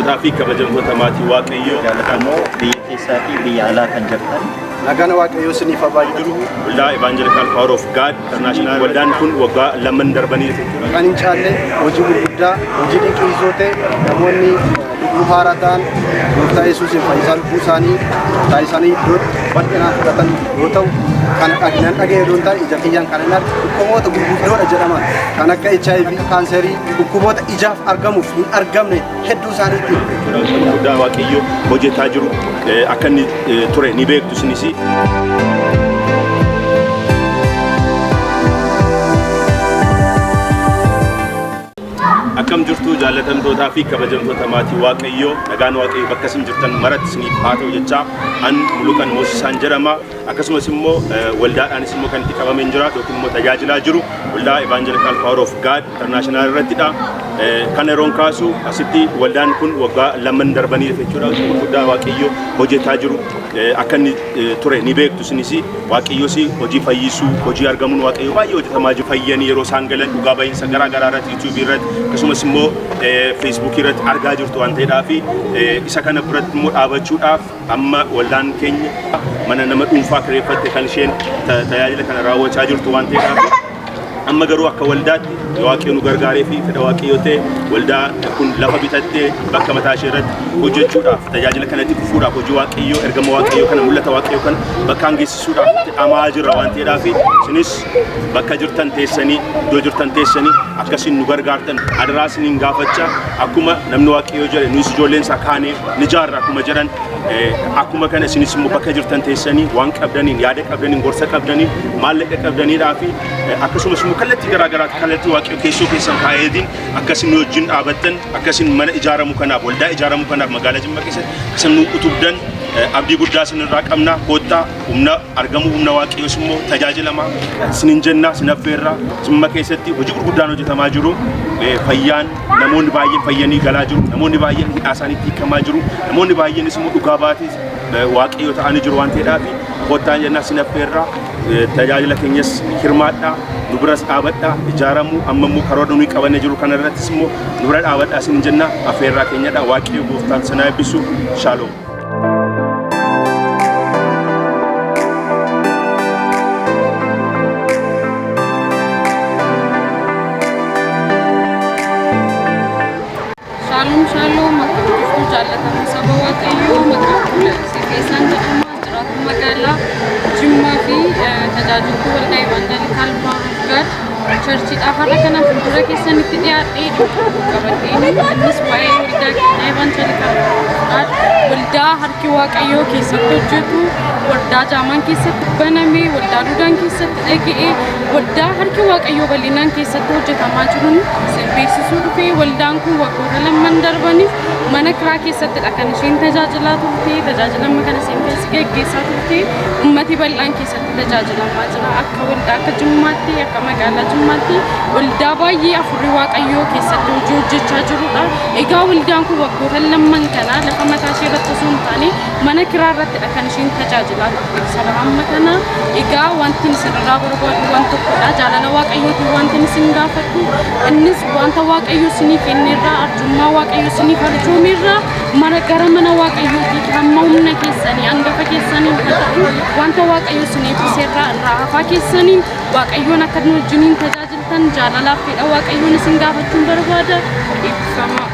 Jaallatamtootaa fi kabajamtoota maatii Waaqayyoo Jaallatamoo biyya keessaa fi biyya alaa kan jirtan Nagaan Waaqayyoo isiniif haa baay'atu. Waldaa Evangelical Power of God International waldaan kun waggaa lamaan darbanii jechuudha. Kan hin caalle hojii gurguddaa, hojii dinqisiisoo ta'e namoonni lubbuu haaraa ta'an gooftaa Yesuusiin fayyisaa lubbuu isaanii gooftaa isaanii iddootti bal'inaan fudhatan yoo ta'u, kan nan dhaga'e yoo ta'an ija kiyyaan kan hin arge dhukkuboota gurguddoodha jedhaman kan akka HIV, kaanserii, dhukkuboota ijaaf argamuuf hin argamne hedduu isaaniitiin Hojii gurguddaa Waaqayyo hojjetaa jiru akka inni ture ni beektu isinis. Akkam jirtu jaallatamtootaa fi kabajamtoota maatii Waaqayyoo, nagaan Waaqayyoo bakka isin jirtan maratti isiniif haa ta'u jechaa an Muluqan Moosisaan jedhama. Akkasumas immoo waldaadhaanis immoo kan itti qabamee jira yookiin immoo tajaajilaa jiru waldaa Evangelical Power of God International irrattidha. Kan yeroon kaasu asitti waldaan kun waggaa lamaan darbanii jechuudha. Hojii gurguddaa Waaqayyoo hojjetaa jiru akka inni ture ni beektu isinis. Waaqayyoos hojii fayyisuu, hojii argamuun Waaqayyoo baay'ee hojjetamaa jiru. Fayyanii yeroo isaan galan dhugaa bahiinsa garaa garaa irratti YouTube irratti akkasumas immoo Facebook irratti argaa jirtu waan ta'eedhaaf isa kana biratti immoo dhaabachuudhaaf amma waldaan keenya mana nama dhuunfaa kireeffatte kan isheen tajaajila kana raawwachaa jirtu waan ta'eedhaaf amma garuu akka waldaatti Waaqayyo nu gargaaree fi fedha Waaqayyoo ta'e waldaa kun lafa bitattee bakka mataa ishee irratti hojjechuudhaaf tajaajila kanatti fufuudhaaf hojii Waaqayyoo ergama Waaqayyoo kana mul'ata Waaqayyoo kana bakkaan geessisuudhaaf itti dhamaa jirra waan ta'eedhaaf isinis bakka jirtan teessanii iddoo jirtan teessanii akkasiin nu gargaartan adaraa isiniin gaafachaa akkuma namni Waaqayyoo jedhe nuyis ijoolleen isaa kaanee ni jaarra akkuma jedhan akkuma kana isinis immoo bakka jirtan teessanii waan qabdaniin yaada qabdaniin gorsa qabdaniin maallaqa qabdaniidhaa fi akkasumas immoo kallattii garaa garaatti kallattii Waaqayyo keessoo keessan kaa'eetiin akkasin nu wajjin dhaabattan akkasin mana ijaaramu kanaaf waldaa ijaaramu kanaaf magaalaa Jimma keessatti akkasin nu utubdan abdii guddaa isinirraa qabna. Koottaa humna argamuu humna Waaqayyoos immoo tajaajilamaa isinin jenna isin affeerra. Jimma keessatti hojii gurguddaan hojjetamaa jiru. Fayyaan namoonni baay'een fayyanii galaa jiru. Namoonni baay'een hidhaa isaaniitti hiikamaa jiru. Namoonni baay'eenis immoo dhugaa baatii Waaqayyo ta'anii jiru waan ta'eedhaaf koottaa jenna isin affeerra. Tajaajila keenyas hirmaadhaa, nu biras dhaabadhaa, ijaaramuu amma immoo karoora nuyi qabannee jiru kana irrattis immoo nu bira dhaabadhaa isin jenna affeerraa keenyadha. Waaqayyo gooftaan isin haa eebbisu. Shaaloom. Shaaloom shaaloom, akkam jirtu jaallatamu saba Waaqayyoo? Maqaan koo Lalisee Feesaan jedhama. Jiraatu magaalaa Jimmaa fi tajaajiltuu waldaa Evangelical Power of God Churchiidhaaf har'a kana fuuldura keessanitti dhiyaadhee qabadheen, innis waa'ee waldaa keenyaa Evangelical Power of God, waldaa harki Waaqayyoo keessatti hojjetu, waldaa jaamaan keessatti baname, waldaa duudaan keessatti dhaga'e, waldaa harki Waaqayyoo bal'inaan keessatti hojjetamaa jiruun isin beeksisuu dhufe. Waldaan kun waggoota lamman darbaniif mana kiraa keessattidha kan isheen tajaajilaa turte. Tajaajila amma kana isheen keessa geggeessaa turte ummati bal'aan keessatti tajaajilamaa jira. Akka waldaa akka Jimmaatti, akka magaalaa Jimmaatti waldaa baay'ee afurri Waaqayyoo keessatti hojii hojjechaa jirudha. Egaa waldaan kun waggoota lamman kana lafa mataa ishee irratti osoo hin taane mana kiraa irrattidha kan isheen tajaajilaa turte. Sababa amma kana egaa wanti isinirraa barbaadu waan tokkodha. Jaalala Waaqayyootiin wanti isin gaafadhu innis wanta Waaqayyo isinii kennerraa, arjummaa Waaqayyo isiniif arjoomerraa mana gara mana Waaqayyootii hamma humna keessanii hangafa keessanii haa ta'u wanta Waaqayyo isin eebbiserraa irraa hafaa keessaniin Waaqayyoon akka nu wajjiniin tajaajiltan jaalalaaf fedha Waaqayyoon isin gaafachuun barbaada. Eebbifamaa.